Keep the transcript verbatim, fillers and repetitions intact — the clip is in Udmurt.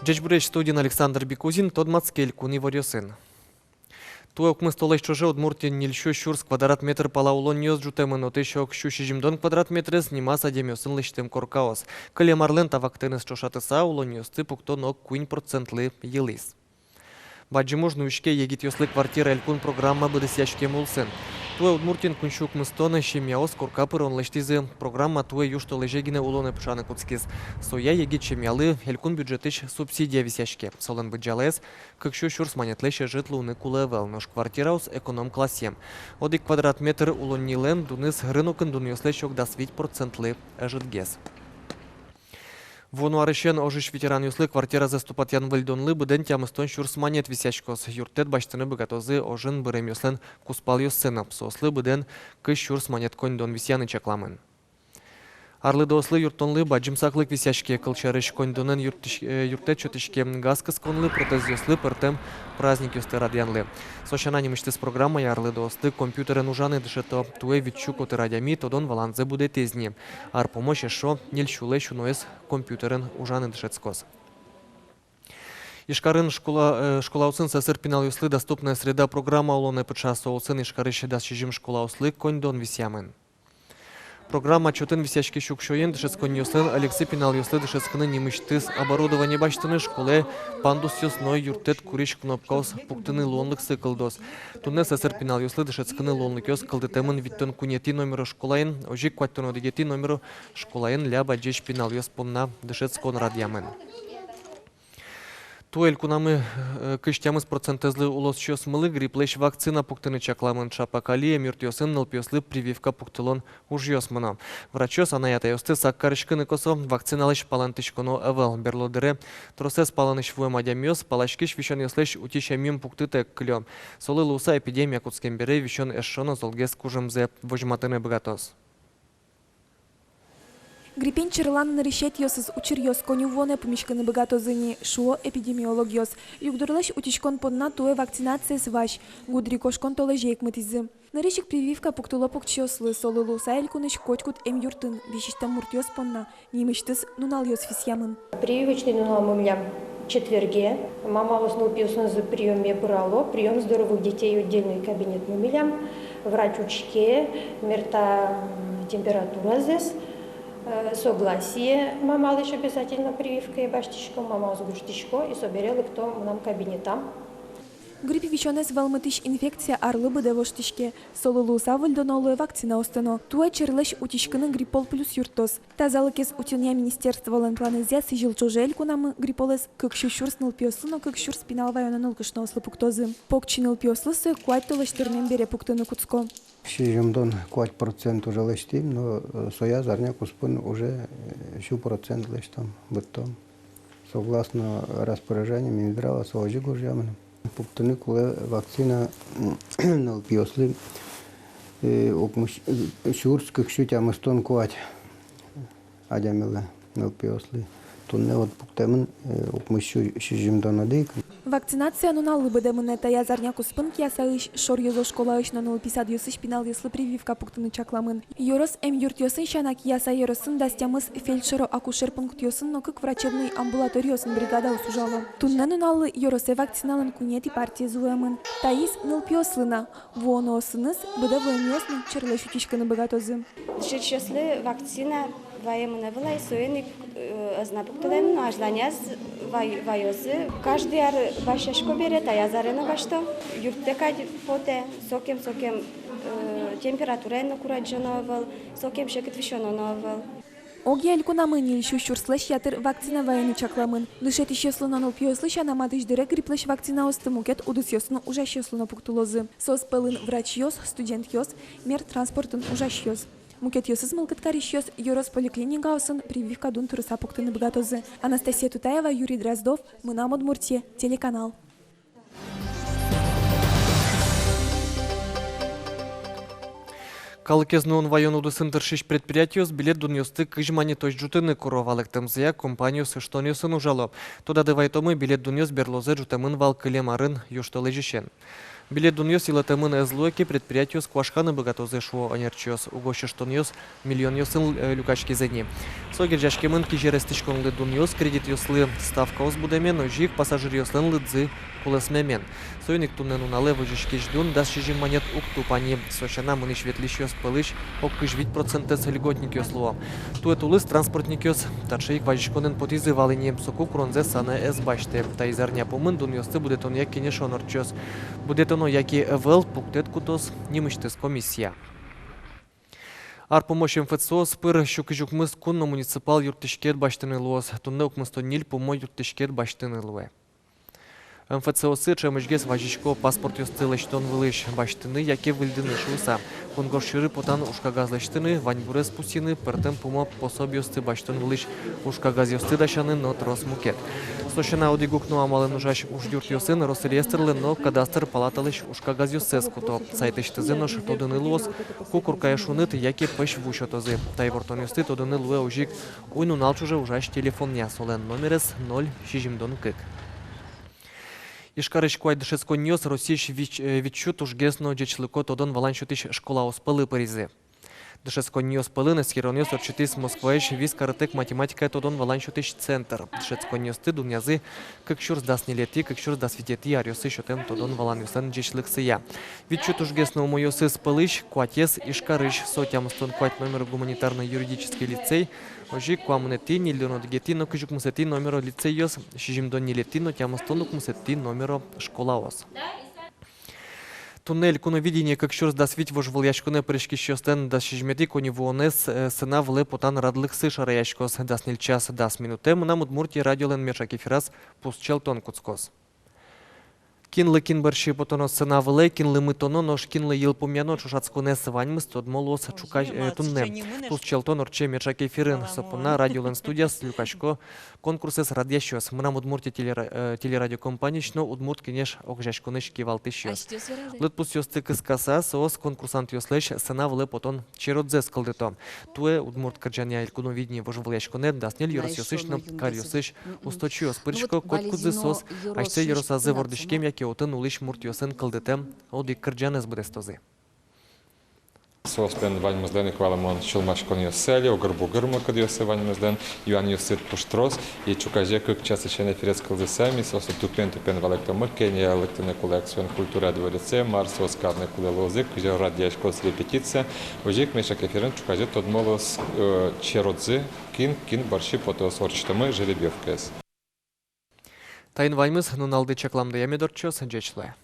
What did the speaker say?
Ӟечбуресь! Студиын Александр Бикузин. Тодматске элькун иворъёсын. Туэ укмыс толэзь ӵоже Удмуртиын ньыль сю сюрс квадрат метр пала улонниос ӝутэмын, отысь ог сю сизьымдон квадрат метрез нимаз адямиосын лэсьтэм коркаос. Кылем арлэн та вакытэныз ӵошатыса, улонниосты пуктон ог куинь процентлы йылӥз. Бадӟым уж нуиське «Егитъёслы квартира» элькун программа быдэсъяськем улсын. Туэ Удмуртиын куинь сю укмыстон семьяос корка пырон лэсьтӥзы. Программа туэ южтолэзе гинэ улонэ пыӵаны кутскиз. Соя егит семьялы элькун бюджетысь субсидия висъяське. Солэн быдӟалаез кык сю сюрс манетлэсь ӧжыт луыны кулэ ӧвӧл, нош квартираос эконом классъем. Одӥг квадрат метр улоннилэн дуныз рынокын дунъёслэсь ог дас вить процентлы ӧжытгес. Вуоно арысен ожысь ветеранъёслы квартиразэс тупатъян-выльдонлы быдэн тямыстон сюрс манет висъяськоз. Юрттэт басьтыны быгатозы ожын быремъёслэн кузпалъёссы но. Соослы быдэн кызь сюрс манет коньдон висъяны чакламын. Арлыдоослы юрттонлы бадӟым саклык висъяське. Кылсярысь, коньдонэн юрттӥсь-, э, юрттэт сётӥське газ кысконлы, протезъёслы, пӧртэм праздникъёсты радъянлы. Со сяна, нимысьтыз программая арлыдоосты компьютерен ужаны дышето. Туэ вить сю котыр адями тодон-валанзэ будэтэз ни. Ар пумозь эшшо ньыль сюлэсь уноез компьютерен ужаны дышетскоз. Ижкарын школа, э, школаосын сэсыр пиналъёслы «Доступная среда» программа улонэ пыӵа. Соосын Ижкарысь дас сизьым школаослы коньдон висъямын. Программа чотын висъяськись уксёен дышетсконниослэн ӧлексы пиналъёслы дышетскыны нимысьтыз оборудование басьтыны, школае пандусъёс но юрттэт курись кнопкаос пуктыны луонлыксы кылдоз. Туннэ сэсыр пиналъёслы дышетскыны луонлыкъёс кылдытэмын витьтон куинетӥ номеро школаын, озьы ик куатьтон одӥгетӥ номеро школаын ляб адӟись пиналъёс понна дышетскон радъямын. Туэ элькунамы, э, кызь тямыс процентэзлы улосчиосмылы грипплэсь вакцина пуктыны чакламын. Ӵапак али эмъюртъёсын нылпиослы прививка пуктылон ужъёс мыно. Врачъёс анай-атайёсты сак кариськыны косо, вакциналэсь палэнтӥськоно ӧвӧл. Берло дыре тросэз палэнысь вуэм адямиос паласькись висёнъёслэсь утись эмъюм пуктытэк кылё. Солы луыса, эпидемия кутскем бере висён эшшо но золгес кужымзэ возьматыны быгатоз. Гриппен черлан нырысетӥосыз учыръёс коньывуонэ пумиськыны быгатозы ни, шуо эпидемиологъёс. Югдурлэсь утиськон понна туэ вакцинациез вазь, гудырикошкон толэзе ик мытӥзы. Нырысь ик прививка пуктыло покчиослы, солы луыса элькунысь котькуд эмъюртын висисьтэм муртъёс понна нимысьтыз нуналъёс висъямын. Прививочный нуналмы милям четверге. Мамаос нылпиосынызы приёме пырало. Приём здоровых детей, отдельный кабинетмы милям. Врач учке, мерта, м, температуразэс, э, согласие мамалэсь обязательно прививкае басьтӥсько, мамаос гожтӥсько, и собере лыкто мынам кабинетам. Грипп висёнэз вӧлмытӥсь инфекция арлы быдэ воштӥське. Солы луыса выльдоно луэ вакцинаосты но. Туэ черлэсь утиськыны Гриппол плюс юрттоз. Тазалыкез утёнъя министерстволэн планэзъя, сӥзьыл ӵоже элькунамы Грипполэз кык сю сюрс нылпиослы но кык сюрс пинал ваёно нылкышноослы пуктозы. Покчи нылпиослы сое куать толэзь тырмем бере пуктыны кутско. Сизьымдон куать процент уже лэсьтӥм, но, э, соя зарня куспын уже, э, сю процент лэсьтом, быдтом. Согласно распоряжению Минздрава, со озьы гожъямын. Пуктыны кулэ вакцина нылпиослы, э, укмыс, э, сюрс кык сю тямыстон куать адямилы, нылпиослы. Туннэ вот пуктэмын, э, укмыс сю сизьымдон одӥг. Вакцинация нуналлы быдэ мынэ. Таяз арня куспын Киясаысь шоръёзо школаысь но нылпи садъёсысь пиналъёслы прививка пуктыны чакламын. Ёрос эмъюртъёсын сяна, Кияса ёросын дас тямыс фельдшеро-акушер пунктъёсын но кык врачебной амбулаториосын бригадаос ужало. Туннэ нуналлы ёросэ вакциналэн куинетӥ партиез вуэмын. Таиз нылпиослы на. Вуоноосыныз быдэ вуэмъёс но черлэсь утиськыны быгатозы. Дышетӥсьёслы вакцина ваемын ӧвӧл ай, соин ик, э, ӧз на пуктылэмын, но азьланяз вай-, ваёзы. Каждый ар басьясько бере, таяз аре но басьто. Юрттэ кадь потэ, сокем, сокем, э, температураен но курадӟоно ӧвӧл, сокем секыт висёно но ӧвӧл. Огъя элькунамы ньыль сю сюрслэсь ятыр вакцина ваены чакламын. Дышетӥсьёслы но нылпиослы сяна, матысь дыре грипплэсь вакцинаосты мукет удысъёсын ужасьёслы но пуктылозы. Соос пӧлын врачъёс, студентъёс, мер транспортын ужасьёс. Мукетъёсыз мылкыд карисьёс ёрос поликлиникаосын прививка дун тырыса пуктыны быгатозы. Анастасия Тутаева, Юрий Дроздов, «Мынам Удмуртие» телеканал. Калыкез нуон-ваён удысын тыршись предприятиос билет дунъёсты кызь манетозь ӝутыны куро. Валэктэмзыя, компаниос ыштонъёсын ужало. Тодады вайтомы, билет дунъёс берлозэ ӝутэмын вал кылем арын южтолэзьысен. Билет дунъёс йылэтэмын ӧз луэ ке, предприятиос куашканы быгатозы, шуо ӧнерчиос. Уго сьӧртонъёс миллионъёсын, э, люкаськизы ни. Со герӟаськемын кизер эстӥськонлы дунъёс, кредитъёслы ставкаос будэмен, озьы ик пассажиръёслэн лыдзы кулэсмемен. Соин ик туннэ нуналэ возиськись дун дас сизьым манет уг тупа ни. Со сяна, мынӥсь-ветлӥсьёс пӧлысь ог кызь вить процентэз льготникъёс луо. Туэ тулыс транспортникъёс таӵе ик вазиськонэн потӥзы вал ини, соку куронзэс санэ ӧз басьтэ. Таиз арня пумын дунъёсты будэтонъя кенешон ортчоз. Будэтоно яке ӧвӧл, пуктэт кутоз нимысьтыз комиссия. Ар пумозь МФЦ-ос пыр сю кызь укмыс кун но муниципал юрттӥськет басьтыны луоз. Туннэ укмыстон ньыль пумо юрттӥськет басьтыны луэ. МФЦ-осы ӵемысьгес вазисько паспортъёсты лэсьтон вылысь. Басьтыны яке выльдыны шуыса, кунгож сьӧры потан ужкагаз лэсьтыны, ваньбурез пусйыны, пӧртэм пумо пособиосты басьтон вылысь ужкагазъёсты дасяны но трос мукет. Со сяна, одӥг укно амалэн ужась ужъюртъёсын Росреестрлэн но Кадастр палаталэсь ужкагазъёссэс куто. Сайтысьтызы нош тодыны луоз, ку коркае шуныт яке пӧсь ву сётозы. Та ивортонъёсты тодыны луэ озьы ик уй-нунал ӵоже ужась телефонъя, солэн номерез ноль сизьымдон кык. Ижкарысь куать дышетсконниос Россиысь вить, э, витьсю тужгес но ӟечлыко тодон-валан сётӥсь школаос пӧлы пыризы. Дышетсконниос пӧлын эскеронъёс ортчытӥз Москваысь вис карытэк математикая тодон-валан сётӥсь центр. Дышетсконниосты дунъязы кык сюрс дас ньылетӥ, кык сюрс дас витетӥ аръёсы сётэм тодон-валанъёслэн ӟечлыксыя. Витьсю тужгес но умойёсыз пӧлысь куатез Ижкарысь, со тямыстон куать номеро гуманитарно-юридический лицей, озьы ик куамынэтӥ, ньыльдон одӥгетӥ но кызь укмысэтӥ номеро лицейёс, сизьымдон ньылетӥ но тямыстон укмысэтӥ номеро школаос. Туннэ «Элькуновидение кык сюрс дас вить» вожвылъяськонэ пыриськисьёслэн дас сизьыметӥ коньывуонэз, э, сцена вылэ потан радлыксы шараяськоз. Дас ньыль час дас минутэ «Мынам Удмуртие» радиолэн меӵак эфираз пусчелтон кутскоз. Кинлы кин бӧрсьы потоно сцена вылэ, кинлы мытоно, нош кинлы йылпумъяно — ӵошатсконэз, ваньмыз тодмо луоз ӵуказе, э, туннэ. Пусчелтон ортче меӵак эфирын. Со понна радиолэн студияз люкасько конкурсэз радъясьёс: «Мынам Удмуртие» телера-, э, телерадиокомпаниысь но «Удмурт кенеш» огазеяськонысь кивалтӥсьёс. Лыдпусъёсты кыскыса, соос конкурсантъёслэсь сцена вылэ потон черодзэс кылдыто. Туэ удмурт кырӟанъя «Элькуновидение» вожвылъяськонэ дас ньыль ёросъёсысь но каръёсысь усточиос пырисько. Котькудзы соос асьсэ ёросазы вордӥськем яке отын улӥсь муртъёсын кылдытэм одӥг кырӟанэз быдэстозы. Соослэн ваньмызлэн ик валамон сюлмаськонъёссы али огыр-бугыр мылкыдъёссы, ваньмызлэн юанъёссы туж трос. И ӵуказе кык часысен эфирез кылзыса, ми соослы тупен-тупен валэктомы, кӧня лыктыны кулэ Аксион культура дворецэ, мар соос карны кулэ луозы, кызьы радъяськоз репетиция. Озьы ик меӵак эфирын ӵуказе тодмо луоз, э, черодзы, кин кин бӧрсьы потоз. Ортчытомы жеребьёвкаез. Таин ваньмыз. Нуналды чакламдыя мед ортчоз. Ӟеч луэ.